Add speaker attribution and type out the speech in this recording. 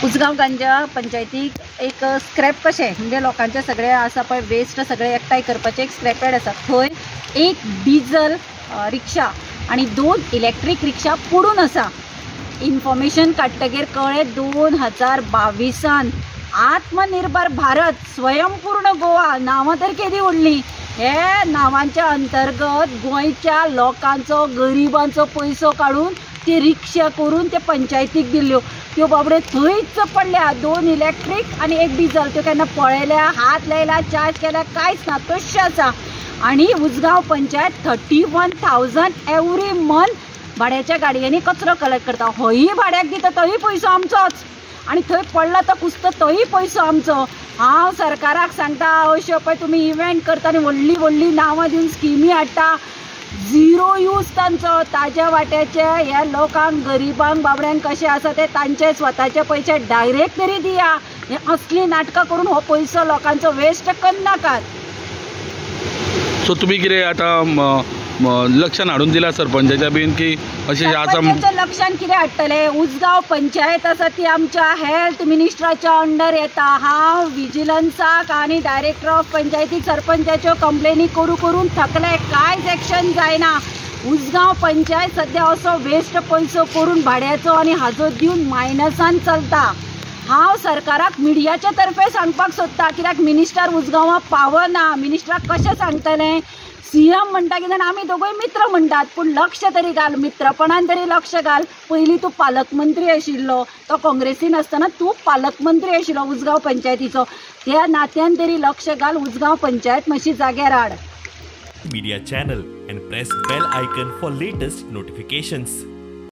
Speaker 1: उजगांव गांजा पंचायतीक एक स्क्रॅप कशें म्हणजे लोकांचे सगळे आसा पळय वेस्ट सगळे एकठांय करपाचें एक स्क्रॅपयार्ड आसा, थंय एक डिजल रिक्षा आनी 2 इलेक्ट्रीक रिक्षा पडून आसा. इन्फॉर्मेशन काडटगीर कळ्ळें 2022 आत्मनिर्भर भारत स्वयंपूर्ण गोवा नांवां तर केदी व्हडली, हे नांवांच्या अंतर्गत गोंयच्या लोकांचो गरिबांचो पयसो काडून ती रिक्षा करून ते पंचायतीक दिल्ल्यो. त्यो बाबडे थंयच पडल्या, 2 इलेक्ट्रीक आनी 1 डिजल. त्यो केन्ना पळयल्या, हात लायला, चार्ज केल्या, कांयच ना, तश्शें आसा. आनी उजगांव पंचायत 31,000 एवरी मंथ भाड्याच्या गाडयांनी कचरो कलेक्ट करता. होय भाड्याक दिता तोय पयसो आमचोच, आनी थंय पडला तो कुसता तोय पयसो आमचो. हांव सरकाराक सांगता, अश्यो पळय तुमी इव्हेंट करता आनी व्हडली व्हडली नांवां दिवन स्किमी हाडटा, झिरो यूज तांचो. ताज्या वाट्याचे ह्या लोकांक गरिबांक बाबड्यांक कशें आसा ते तांचे स्वताचे पयशे डायरेक्ट तरी दिया. हे असली नाटकां करून हो पयसो लोकांचो वेस्ट करनाकात.
Speaker 2: सो तुमी कितें आतां लक्षान हाडून दिला सरपंचाच्या बीन की अशें आसा?
Speaker 1: लक्षान कितें हाडटलें, उजगांव पंचायत आसा ती आमच्या हेल्थ मिनिस्ट्राच्या अंडर येता. हांव विजिलन्साक आनी डायरेक्टर ऑफ पंचायतीक सरपंचाच्यो कंप्लेनी करू करून थकले, कांयच एक्शन जायना. उजगांव पंचायत सद्या असो वेस्ट पयसो करून भाड्याचो आनी हाजो दिवन मायनसान चलता. हांव सरकाराक मिडियाच्या तर्फे सांगपाक सोदता, कित्याक मिनिस्टर उजगांवां पावना. मिनिस्टराक कशें सांगतलें? सीएम म्हणटा कितें आमी दोगूय मित्र म्हणटात, पूण लक्ष तरी घाल, मित्रपणान तरी लक्ष घाल. पयलीं तूं पालकमंत्री आशिल्लो, तो काँग्रेसीन आसतना तूं पालकमंत्री आशिल्लो उजगांव पंचायतीचो, त्या नात्यान तरी लक्ष घाल. उजगांव पंचायत मातशी जाग्यार हाड.
Speaker 3: Media channel and press bell icon for latest notifications.